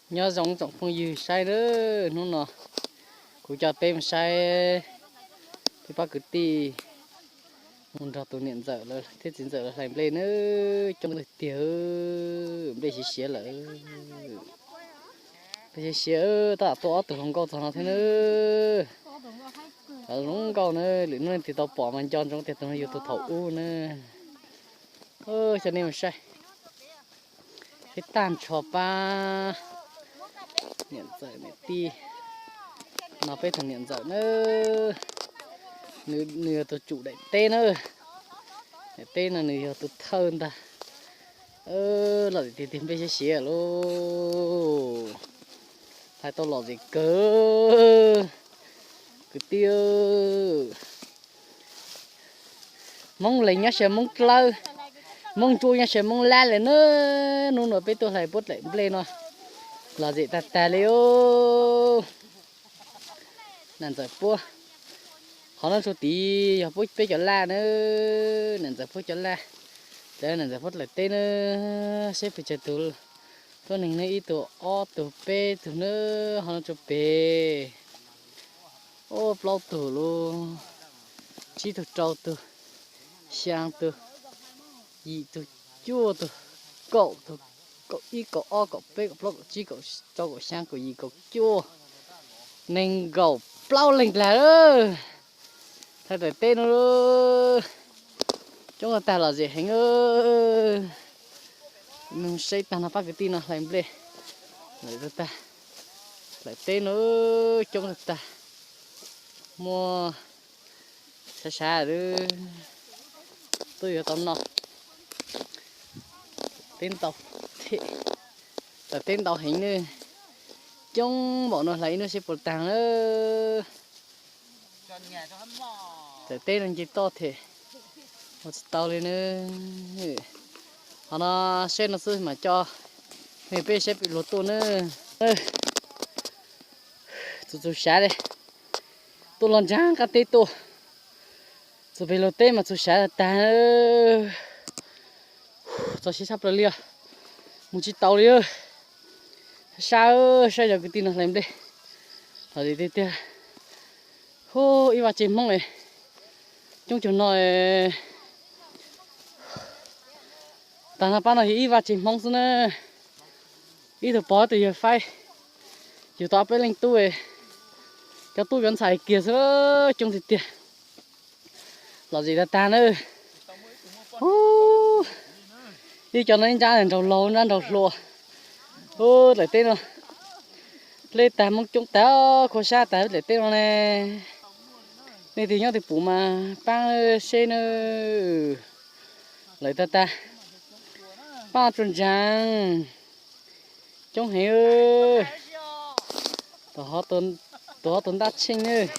Nyob zoo tsoom phooj ywg saib nawb, hnub no kuv coj peb mus saib peb pab kwv tij mus nrog tus niam ntxawm lawv thiab txiv ntxawm lawv hlais nplej nawb, coob tiag tiag, nplej siav siav lawm. Nplej siav siav, tab tom tuaj ob tug hluas nkauj txog no thiab nawb. Cov zoo nkauj na, lwm hnub leej twg tau pom mas nco ntsoov tias tus no yog tus thaum ub na. Coj nej mus saib. Peb tag nrho pab niam ntxawm niam tij, no peb tus niam ntxawm na, nws yog tus tsum daim teb na. Daim teb no nws yog tus thawj ntag. Lom zem tiag tiag, nplej siav siav lauj. Hlais tau lom zem kawg kwv tij. Hmoob Lees nyob sawv Hmoob Dlawb, Hmoob Ntsuab nyob sawv Hmoob Lab li na. Hnub no peb tuaj hlais puab daim nplej no, lom zem tag tag li os. Niam ntxawm puab, qhov no tsuas tid yog puab peb cov laj na, niam ntxawm puab cov laj. Cov niam ntxawm puab daim teb na, seb pes tsawg tus tuab neeg na, ib tug ob tug peb tug na, qhov no tsuas pem. Ua plaub tug lauj, tsib tug rau tug, xyaa tug, yim tug cuaj tug, kaum tug, kaum ib kaum ob kaum peb kaum plaub kaum tsib kaum rau kaum xyaa kaum yim kaum cuaj, nees nkaum plaub leeg nplaj lawm. Hlais daim teb no coob tag, lom zem heev. Mus saib tag no pab kwv tij no hlais nplej lawm tag. Daim teb no coob tag, muaj sav sav, twb yuav tau noj. Teb ntau, daim teb ntau heev ne, coob npaum no hlais ib hnub seb puas taag na. Daim teb no nce toj thiab, ua tsis tau li na. Qhov no seb no xwb mas coj nej peb saib pem luag tuaj na. Txus txus sav li, tuaj los ntsaag qab teb tuaj, txus pem luag teb mas txus sav tag. Txaus siab tshaj plaws li os, mus tsis tau li. Sab, saib cov kwv tij no hlais nplej, lom zem tiag tiag. Hu, ib vaj tsev Hmoob, coob cuag no. Tag no pab no yog ib vaj tsev Hmoob xwb na, ib tug pog ib tug yawg faib, yug tau ob peb leej tub, cov tub cov ntxhais kiag xwb, coob tiag tiag. Lom zem tag tag na. Hu, ib co no ib nrab nraug laug nrab nraug hluas. Hu, daim teb no dleb tag, Hmoob coob tag, khua sab tag daim teb no ne. Nej twg nyob twg pum mas paab seb nawb. Lawm tag tag, paab tsuas ntseeg, coob heev. Tus hov tus ntab tsheej nawb.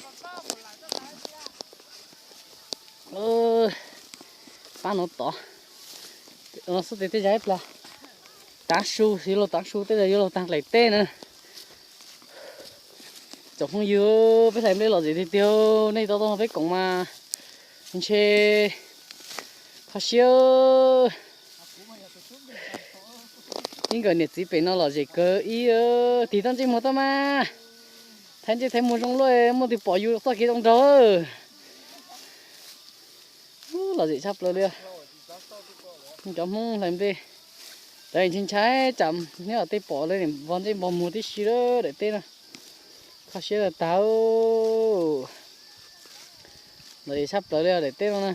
Paab no tod, no xwb tes tej zag ib plag taav su, yuav luag taav su tej zag yuav luag taag dlaim teb na. Tsoom phooj ywg, peb hlais nplej lom zem tiag tiag, nej tau tuaj nrog peb koom mas ntshe kho siab. Ib nkawm niam txiv pem no lom zem kawg ib, tig toj ntsej muag tuaj mas, thaiv ntsej thaiv muag zoo luaj, muaj tus pom yus txoj kev zoo nraug. Lom zem tshaj plaws li. Cov Hmoob hlais nplej, cov ntshai ntshai tsam nyob tej pom lawv vog ntsej npog muag tib si lawm daim teb no. Kho siab tag tag. Lom zem tshaj plaws li daim teb no na.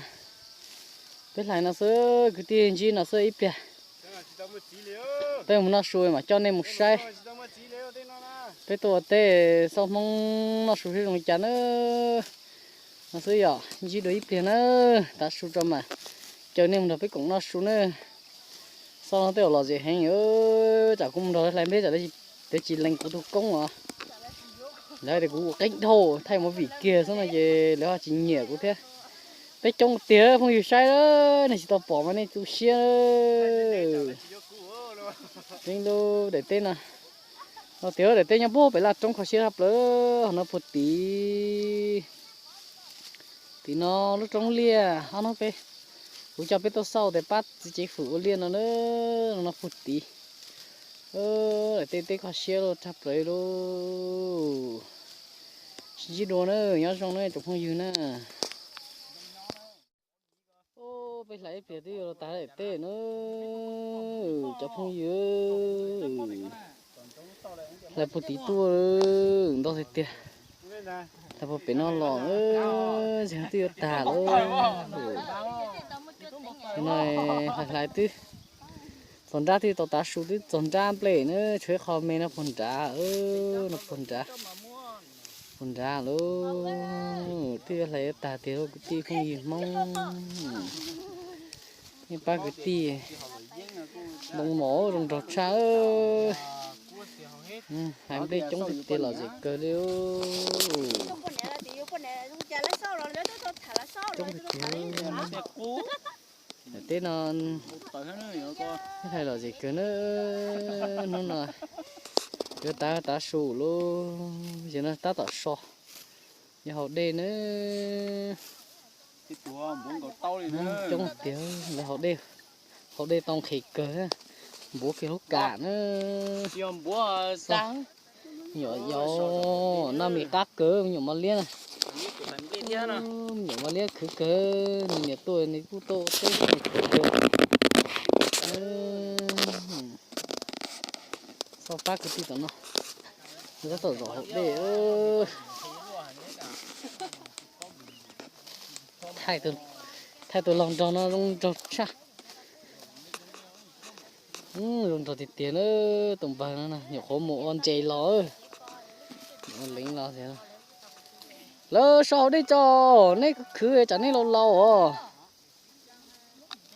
Peb hlais no xwb, kwv tij ntsib no xwb ib pliag. Peb mus noj su mam coj nej mus saib. Peb tuaj ua teb xauj Hmoob noj su seb zoo li cas na. No xwb yom, ntsib dua ib pliag na, tav su tso mas caw nej mus nrog peb koom noj su na. Xauj no tej zaum lom zem heev, tsam kuv mus nrog lawv hlais nplej tsam lawv tsis lees kuv tus koob os. Lawv tias kuv ua qeeb dhau, thaij movie kiag xwb no ces lawv ho tsis nyiam kuv thiab. Peb coob tiag phooj ywg saib, nej tsis tau pom mas nej tu siab. Peb lub daim teb no, no tias daim teb nyob puag pem laj roob kho siab tshaj plaws, ho no puag tid. Tim no lub roob liaj, ob hnub peb, kuv coj peb tuaj xauj tias pab txiv Ceev Fwm ua liaj no na, no puag tid. Daim teb, teb kho siab lauj, tshaj plaws lauj. Sib ntsib dua na, nyob zoo na cov phooj ywg na. Peb hlais ib pliag twb yuav los tag daim teb na cov phooj ywg. Hlais puag tim tuaj ntau tiag tiag. Hlais puag pem no los, tseem twb yuav tag lawm. No hlais hlais twb txog nrab, twb tau tav su twb txog nrab nplej na, tshuav ib qho me no puag nrad, no puag nrad, puag nrad lauj. Twb yuav hlais yuav tag tiag lauj kwv tij phooj ywg Hmoob. Nej pab kwv tij ntoo mom zoo nraug tshaj. Hais nplej coob tiag tiag, lom zem kawg li. Coob tiag tiag. Daim teb no hais lom zem kawg na. Hnub no yuav tav tav su lauj, yog no tab tom so, yog haus dej na. Coob tiag, lawv haus dej, haus dej tau nqhis kawg, npuav kiag lub kam na. Nyuam yaus noj mis qab kawg, me nyuam mos liab na. Me nyuam mos liab khwv kawg, nws niam tuaj nws kuj tuaj ua teb khwv kawg. Txhob pab kwv tij tom no, nws tab tom zov haus dej. Thaij tus laug nraug no zoo nraug tshaj. Zoo nraug tiag tiag na. Tus npawg no nyuam qhuav mus ua ntses los, ua leev los. Lawv so haus dej tso, neb khwv tsam neb laus laus os.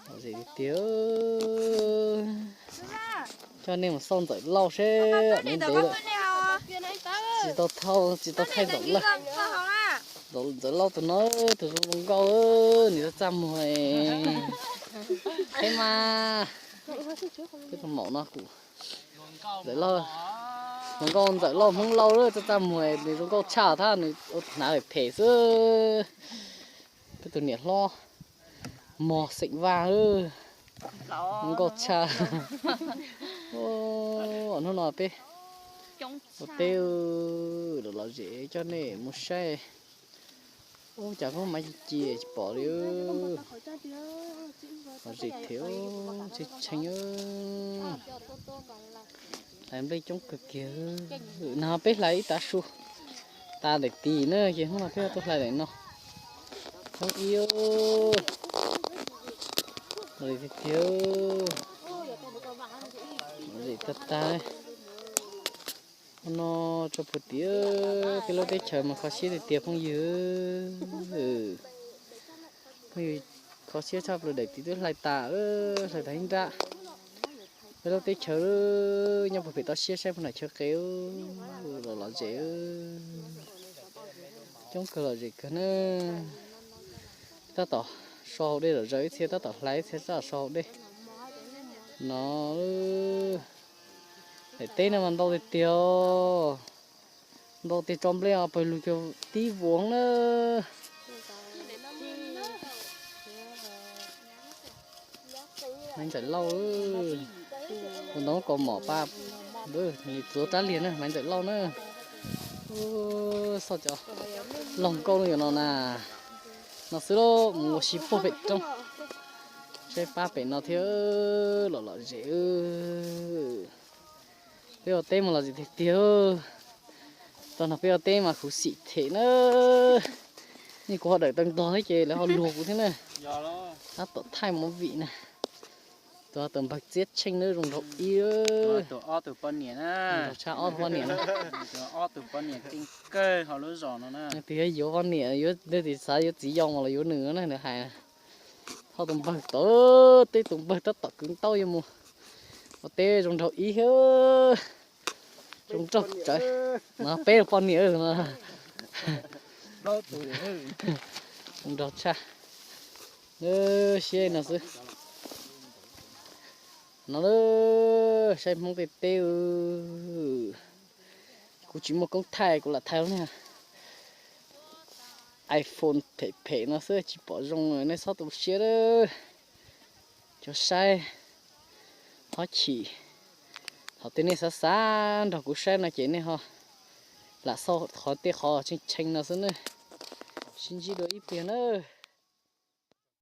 Lom zem tiag tiag. Coj nej mus xauj Ntxawm Lauj seb ntev ntev lawm. Tsis tau thauj, tsis tau thaij Ntxawm Lauj. Ntxawm Lauj tus no, tus zoo zoo nkauj, nws txaj txaj muag. Qheb mas, peb tus maum no kuj Ntxawm Lauj, zoo nkauj Ntxawm Lauj Hmoob Lauj, txaj txaj muag, nws zoo nkauj tshaj thiab, nws ua hnav phem xwb. Peb tus niam hlob mog xeem Vaj, zoo nkauj tshaj. Hnub no peb ua teb, lom lom zem coj nej mus saib. Ub, cas koj mas ci ci tsis pom li. Lom zem thiab, tshee tshee. Hlais nplej coob kawg kiag. No peb hlais ib tav su tas daim tid na, ces hnub no peb tuaj hlais daim no. Coob ib, lom zem tiag tiag. Lom zem tag tag. Hnub no tso puag tim peb lub teb chaws mas kho siab tiag tiag phooj ywg. Phooj ywg, kho siab tshaj plaws, daim tid twb hlais tas, hlais tas ib nrab. Peb lub teb chaws nyob puag pem toj siab saib puag nram chaw qe, lom lom zem. Coob kawg, lom zem kawg na. Tab tom so haus dej zom zaws ib txhia, tab tom hlais ib txhia tab tom so haus dej no. Daim teb no mas ntau tiag tiag, ntau tiag, tso nplej os pawg lug cuag tib vuag na. Maiv Ntxawm Lauj, tus ntoo kaus mom pab, nws txuav rab liag na, Maiv Ntxawm Lauj na. Xauj cov laug nkauj no yuav no na, no xwb lauj, mus ua si puag pem roob, saib pab pem no thiab, lom lom zem. Peb ua teb mas lom zem tiag tiag. Tau nrog peb ua teb mas khuv xim them na. Nej, kuv ho dawm taw ntog thiab ces lawv ho luag kuv thiab na. Tab tom thaij movie na. Tus, tus npawg Txiab Tsheej na zoo nraug ib. Tus ob tug poj niam na. Nraug tshaj ob tug poj niam na. Tus ob tug poj niam keej kawg hauv lub zos no na. Tus yuav yuav poj niam, yuav, leej twg xav yuav txiv yau mas los yuav nws na, nws hais. Thauj tus npawg tod, teb tus npawg tab tom kwv ntaub yuav mus ua teb zoo nraug ib thiab. Zoo nraug tsawv. No peb poj niam no. Zoo nraug tshaj. Siab no xwb. No, saib Hmoob tej teb. Kuv tsis muaj koob thaij, kuv lam thaij lub niag iPhone phem phem no xwb tsis pom zoo, nej txhob tu siab. Cov saib, hlob Chim, Thaum twg nej xav xav nrog kuv saib no ces nej ho lam xauj qhov tej qhov tshee tshee no xwb na. Sib ntsib dua ib pliag na.